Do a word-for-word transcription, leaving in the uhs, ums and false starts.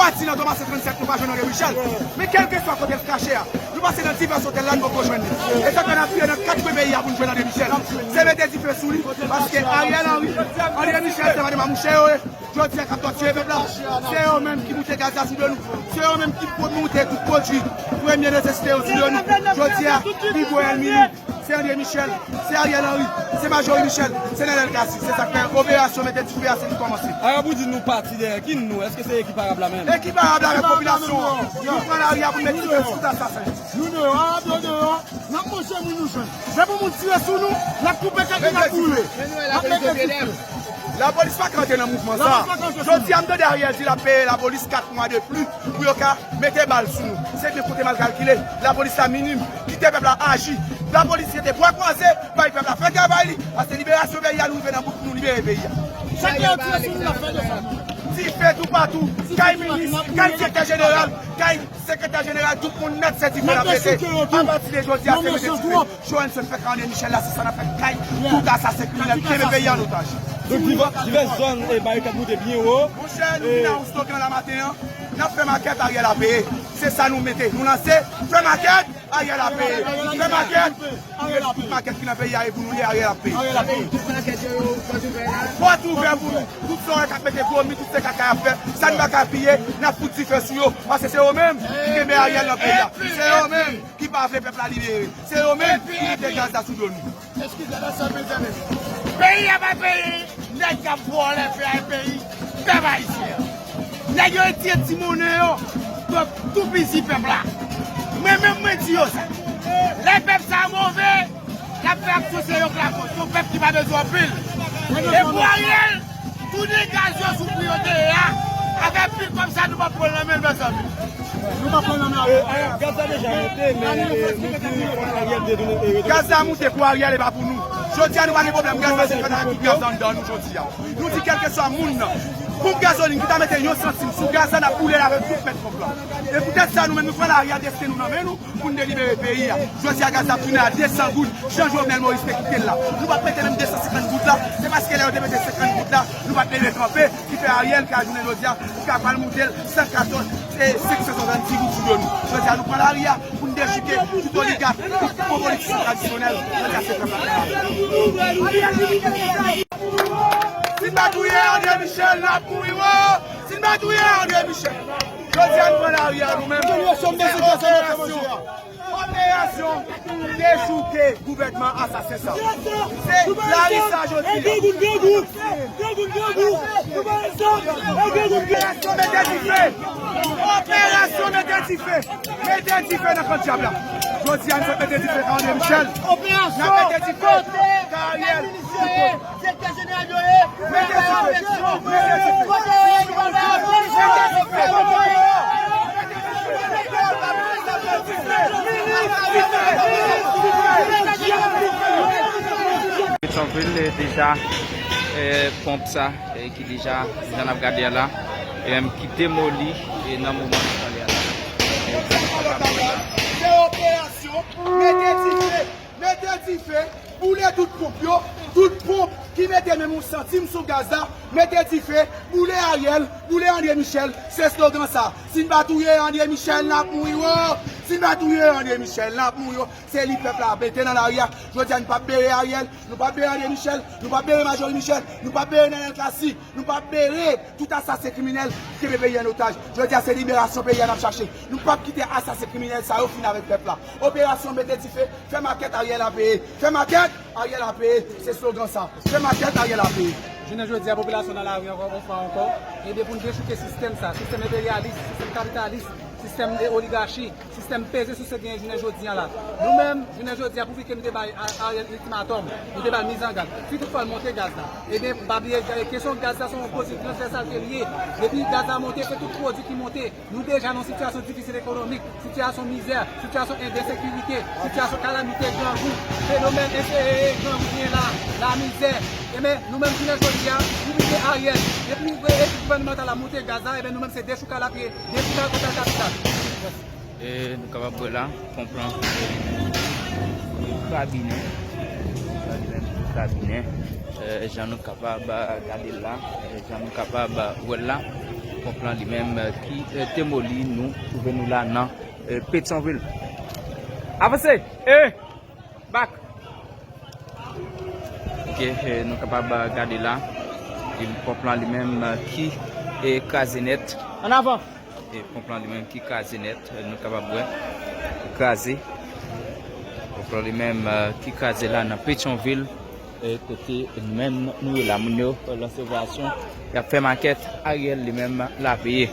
Pati nan Thomas tranntsèt, nou pa jwenn André Michel. Men kèlkeswa kote l kache a, nou pase nan divès otèl la, nou poko jwenn li. E sa fè n ap fouye nan kat kwen peyi a pou n jwenn André Michel. Se mete dife sou li, paske Ariel Henry, André Michel, se madanm a mouche yo ye. Jodi a k ap tòtire pèp la. Se yo menm ki moute gaz la sou do nou. Se yo menm ki po-, moute tout pwodui premye nesesite yo sou do nou. Jodi a, pi gwo ènmi nou, se André Michel, se Ariel Henry, se Marjorie Michel, se Nenel Cassy. Se sa k fè operasyon mete dife a se li kòmanse. Alò, pou di nou pati dèyè ki nou? Èske se ekip Arab la menm? Ekip Arab la avèk popilasyon an. Nou pran lari a pou n met dife sou tout asasen. Nou deyò, Arab yo deyò, n ap manje moun nou jwenn. Depi moun tire sou nou, n ap koupe kèk, n ap boule. N ap mete dife. Lapolis pa ka antre nan mouvman sa. Jodi a, m tande Ariel di l ap peye lapolis kat mwa de pli pou yo ka mete bal sou nou. Se byen kote mal kalkile. Lapolis la minim. Kite pèp la aji. Lapolis rete bra kwaze, bay pèp la fè travay li. Paske liberasyon peyi a, nou rive nan bout pou nou libere peyi a. Chak lè yo tire sou nou, n ap fè desann. Dife toupatou. Kay minis, kay direktè jeneral, kay sekretè jeneral, tout moun nèt se dife n ap mete. Apati de jodi a, se mete dife. Jovenson fè ka André Michel la, se sa n ap fè kay tout asasen kriminèl kenbe peyi an otaj. Donk, divès, divès zòn e barikad moute byen wo. Monchè, nou vin a yon slogan la maten an. N ap fè makèt, Ariel a peye. Se sa nou mete. Nou lanse, fè makèt, Ariel a peye. Fè makèt. Tout makèt ki nan peyi a e pou nou ye, Ariel ap peye. Pòt ouvè pou nou. Tout sa w wè k ap mete gwo mi, tout se kaka y ap fè. Sa n pa ka piye, n ap fout dife sou yo. Paske se yo menm ki kenbe Ariel nan peyi a. Se yo menm ki pa vle pèp la libere. Se yo menm ki kite gaz la sou do nou. Eskize, lè sèl mezanmi. Peyi a pa peyi nèg k ap vòlè, fè a peyi pèp ayisyen an. Nèg yo retire ti monnen yo pou toupizi pèp la. Mwen menm mwen di yo sa. Lè pèp sa move, l ap fè aksyon se yo k lakòz. Se yon pèp ki pa bezwen anpil. E pou Ariel, tounen gaz yo sou pri yo te ye a, avèk pi kòb sa nou p ap pran l nan men l, mezanmi. Nou p ap pran nan men Ariel. Gaz la deja monte, men, e, nou di fòk Ariel detounen, e, retounen. Gaz la monte pou Ariel, e pa pou nou. Jodi a, nou pa gen pwoblèm gaz, paske fè n al tout gaz anndan nou jodi a. Nou di kèlkeswa moun nan, ponp gazolin ki ta mete yon santim sou gaz la, n ap boule l avèk tout mèt ponp lan. E poutèt sa, nou menm, nou pran lari a, desten nou nan men nou, pou n delibere peyi a. Jodi a, gaz la ap tounen a de san goud, jan Jovenel Moïse te kite l la. Nou p ap mete menm de san senkant goud la, se paske lè yo te mete senkant goud la, nou pa t leve kanpe, ki fè Ariel ka jounen jodi a, pou ka pral moute l san katòz e senk san swasanndiz goud sou do nou. Jodi a, nou pran lari a pou n dechouke tout oligak, tout gwo politisyen tradisyonèl. Jodi a, se pèp la k ap pale. Si n pa touye André Michel, n ap mouri, wo! Si n pa touye André Michel. Jodi a, nou pran lari a nou menm. Se operasyon. Operasyon dechouke gouvènman asasen sa. Se lari sa jodi a. Operasyon mete dife. Operasyon mete dife. Mete dife nan kan dyab la. Jodi a, nou fè mete dife ka André Michel. N ap mete dife ka Ariel. Direktè jeneral yo ye. Mete dife. Mete dife. Petyonvil, e, deja, e, ponp sa, e, ki deja, jan n ap gade a la, e, menm ki demoli, e, nan moman n ap pale a la. E, jan nou kapab wè la. Se operasyon, mete dife, mete dife, boule tout ponp yo, tout ponp ki mete menm yon santim sou gaz la, mete dife, boule Ariel, boule André Michel, se slogan sa. Si n pa touye André Michel, n ap mouri, wo! Si n pa touye André Michel, n ap mouri, wo! Se li pèp la mete nan lari a. Jodi a, nou p ap bere Ariel, nou p ap bere André Michel, nou p ap bere Marjorie Michel, nou p ap bere Nenel Cassy, nou p ap bere tout asasen kriminèl ki kenbe peyi an otaj. Jodi a, se liberasyon peyi a n ap chache. Nou p ap kite asasen kriminèl sa yo fin avèk pèp la. Operasyon mete dife, fè makèt, Ariel a peye. Fè makèt, Ariel a peye. Se slogan sa. Fè makèt, Ariel a peye. Jounen jodi a, popilasyon nan lari ankò, yon fwa ankò. Ede pou n dechouke sistèm sa, sistèm enperyalis, sistèm kapitalis, sistèm de oligachi, sistèm peze sou sa k genyen jounen jodi a la. Nou menm, jounen jodi a, pou vi ke nou te bay A-, Ariel iltimatòm, nou te ba l mizangad. Si toutfwa l monte gaz la, ebyen, pa bliye, e, kesyon gaz la se yon pwodui transvèsal ke l ye. Depi gaz la monte, se tout pwodui ki monte. Nou deja nan sitiyasyon difisil ekonomik, sitiyasyon mizè, sitiyasyon ensekirite, sitiyasyon kalamite, grangou, fenomèn ense-, e, e, grangou ki gen la, lamizè. Ebyen, nou menm jounen jodi a, nou kite Ariel, depi, e, ekip gouvènemantal la monte gaz la, ebyen, nou menm se dechoukay l ap ye, dechoukay otaj kapital. E nou kapab wè la, ponp lan, e, krabinen, krabinen, krabinen, e, jan nou kapab, e, gade l la, e, jan nou kapab, e, wè l la. Ponp lan li menm ki demoli, nou twouve nou la nan Petyonvil. Avanse! E! Bak! Ok, nou kapab gade la. Ponp lan li menm ki kraze nèt. An avan! Ponp lan li menm ki kraze nèt, nou kapab wè. Kraze. Ponp lan li menm ki kraze la nan Petyonvil. Kote nou menm nou ye la, moun yo lanse operasyon, y ap fè makèt, Ariel li menm l a peye.